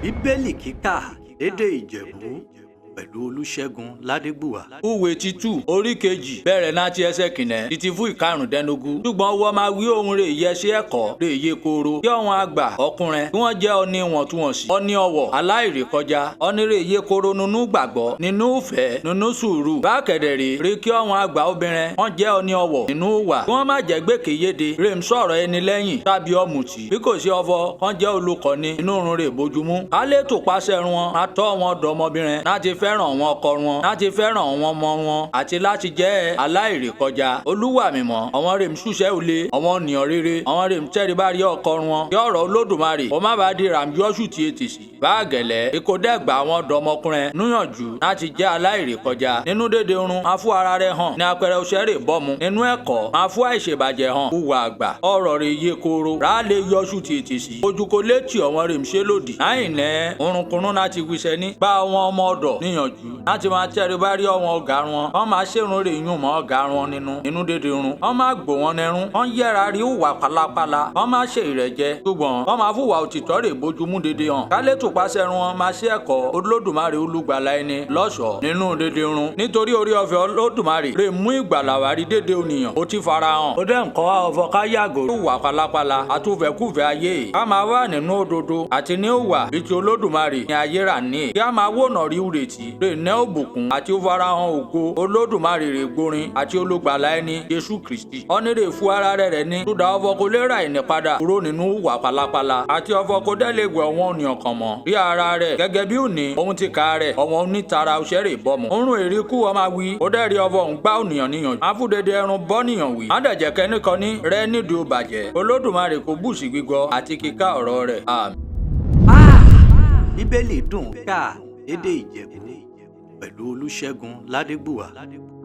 Bíbélì kíkà lédè Ìjẹ̀bú pẹ̀lú Olúṣẹ́gun Ládégbùwà. Úwe títù orí kejì bẹ̀rẹ̀ láti ẹsẹ̀ kìnẹ́ títí fún ìkarùndínlógún. Ṣùgbọ́n wọ́n máa wí ohun rè yẹ sí ẹ̀kọ́ rè yé kooro. Kí ọ̀wọ́n àgbà ọkùnrin kí wọ́n jẹ́ ọní ìwọ̀ntúnwọ̀nsì, ọní ọ̀wọ̀, aláìrékọjá, ọní rè yé kooro nínú gbàgbọ́, nínú ìfẹ́, nínú sùúrù. Bákẹ̀dẹ̀ rè rí kí ọ̀wọ́n àgbà obìnrin wọ́n jẹ́ ọní ọ̀wọ̀ nínú ìwà. Kí wọ́n má jẹ́ gbèkéyéde, rè ń sọ̀rọ̀ ẹni lẹ́yìn tàbí ọ̀mùtí. Bí kò sí ọfọ, kán jẹ́ olùkọ́ni inú run rè bójúmú. Ká lè tòpasẹ̀ wọn, máa tọ́ wọn dọmọbìnrin láti fẹ́ràn wọn ọkọ wọn, láti fẹ́ràn wọn ọmọ wọn àti láti jẹ́ aláìrékọjá. Olúwa mímọ́, àwọn rè ń ṣiṣẹ́ olè, àwọn ènìyàn rere, àwọn rè ń tẹríba rí ọkọ wọn. Kí ọ̀rọ̀ Olódùmarè kó má bàa di ràǹbíọ́sù tí ètè sí. Báàgẹ̀lẹ̀, ìkódẹ́gbà àwọn dọmọkùnrin níyànjú láti jẹ́ aláìrékọjá. Nínú dédé irun, máa fún ara rẹ̀ hàn ní apẹrẹ òṣèré bọ́mu. Nínú ẹ̀kọ́, máa fún àìṣèbàjẹ́ hàn. Hùwà àgbà, ọ̀rọ̀ rẹ̀ yé kooro. Rà lè yọṣù tí ètè sí. Ojúkò létí ọ̀wọ́n rè ń ṣe lòdì. Láì nẹ́ orunkunrun láti wíṣẹ́ ní. Gba àwọn ọmọ ọ̀dọ̀ níyànjú láti máa tẹríba rí ọ̀wọ́n ọ̀gá wọn. Wọ́n máa ṣèrun rè yún mọ́ ọ̀gá wọn nínú. Inú dédé irun. Wọ́n máa gbò wọn nẹrun. Wọ́n yẹra rí hùwà pálapàla. Wọ́n máa ṣe ìrẹ́jẹ. Ṣùgbọ́n wọ́n máa fùwà òtítọ́ rè bójúmú dédé hàn. Kálẹ̀ tòpasẹ̀ wọn máa ṣe ẹ̀kọ́ Olódùmarè olùgbàlà ẹni lọ́ṣọ̀ọ́ nínú dédé irun. Nítorí orí ọ̀fẹ́ Olódùmarè rè mú ìgbàlà wá rí dédé ònìyàn. Ó ti fara hàn. Ó dẹ̀ ń kọ́ ọ̀fọ̀ ká yàgò. Hùwà pálapàla àtúfẹ́kùfẹ́ ayé. Ká máa wà nínú òdodo àti ní ìwà bí ti Olódùmarè ní ayé rà ní. Kí a máa wònà rí ìrètí rè ní òbùkún àti farahàn ògo Olódùmarè rè gborin àti olùgbàlà ẹni Jésù Kristi. Ọní rè fún ara rẹ̀ rẹ̀ ní. Túdà ọfọ kò lè ra ìní padà kúrò nínú ìwà pálapàla àti ọfọ kò dẹ́ lè wẹ̀ ọ̀wọ́n ènìyàn kàn mọ́. Rí ara rẹ̀ gẹ́gẹ́ bí òní ohun ti ka rẹ̀ ọ̀wọ́n onítara òṣèré bọ́mu. Òórùn èríkù ọmọ wí. Ó dẹ́ rí ọfọ òun gbá ònìyàn níyànjú. Àfúdédé ẹrun bọ́ níyàn wí. Má dẹ̀jẹ̀ kẹ́nìkan ní rẹ́ nídìí ó bàjẹ́. Olódùmarè kò bùsí gbígbọ́ àti kíká ọ̀rọ̀ rẹ̀. Àmín. Bíbélì dùn kà lédè Ìjẹ̀bú pẹ̀lú Olúṣẹ́gun Ládégbùwà.